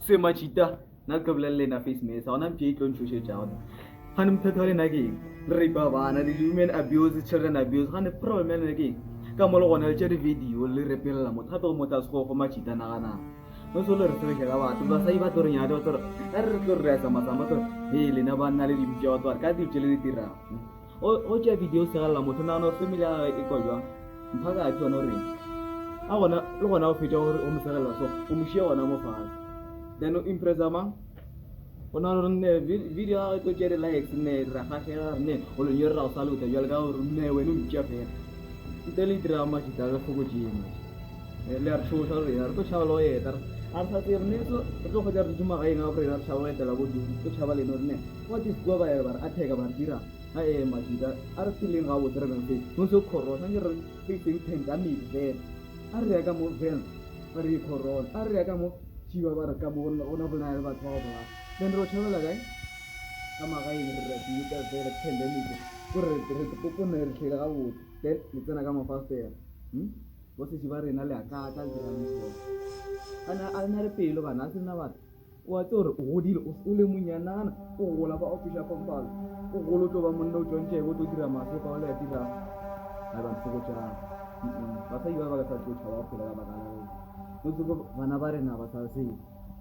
Se Machita, nna ke tlo bolela le lena face mesa, gona mpša e tlo ntšhošetšago na. Gane mothatho wa lena ke eng? Le rape bana, le human abuse, children abuse, gane problem ya lena ke eng? Ka mo le gona le tša di-video le repelela motho, gape go motho a se go Machita naganang. No so le re sebeša ka batho, basadi ba tlo re nyatša, ba tlo re, a re re tlo re re a tsamatsamaya, ba tlo re, hei lena banna le dimpša, ba tlo re ka dilo tše le di dirago. O tšea video o segelela motho, nagana gore family ya gagwe e kwa jwang? Mphakathi gona o reng? A gona le gona o fetša gore o mo segelela so, o mo šia gona mo fatshe. Then o impressa mang? O nagana gore nne video ya gagwe e tlo tšea di-likes nne ra kgahlega nne o le nyore ra go salota bjale ka gore nne wena o mpša fela. Nte le itira mašita le fokotšeng mašita. Le a re tšhoša rena re tlo tšhaba le go eta. A re sa tsebe nne so re tlo kgwetsa re dutše magaeng a rena re tšhaba go etela bo re tlo tšhaba lena gore nne what if kua ba ya ba re attack ba re dira a ee mašita a re pheleng gabotse re beng se no se corona ke re facing pandemic vele a re ya ka mo vele ba re corona a re ya ka mo tšiba ba re ka mo go na bolaya le batho ba go bolaya then re tšhabela kae ka magaeng re rapile vele pandemic ko re re popone re hlele gabotse then le tsena ka mafastere hmm? bo sesi ba rena le a kaka le dira mehlolo ana a na le pelo bana a se nna batho O a tseba gore o godile, o, o le monyanana, o gola ba o fiša kompalo. O golo o tlo ba monna o tšontšege, o tlo dira masepa o le a dirang. Ai ba nfokotšang. Basadi ba ba ka sa tlo tšhaba go phela ka baka la rena. No tsebo bana ba rena ba sa tsebe.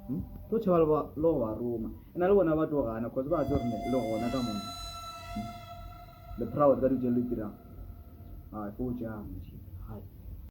Hmm? Tlo tšhaba le ba le go ba roma. Ena le bona ba tlo gana cause ba tseba gore le gona ka mona. Hmm? Le proud ka dilo tše le dirang. Ai fokotšang.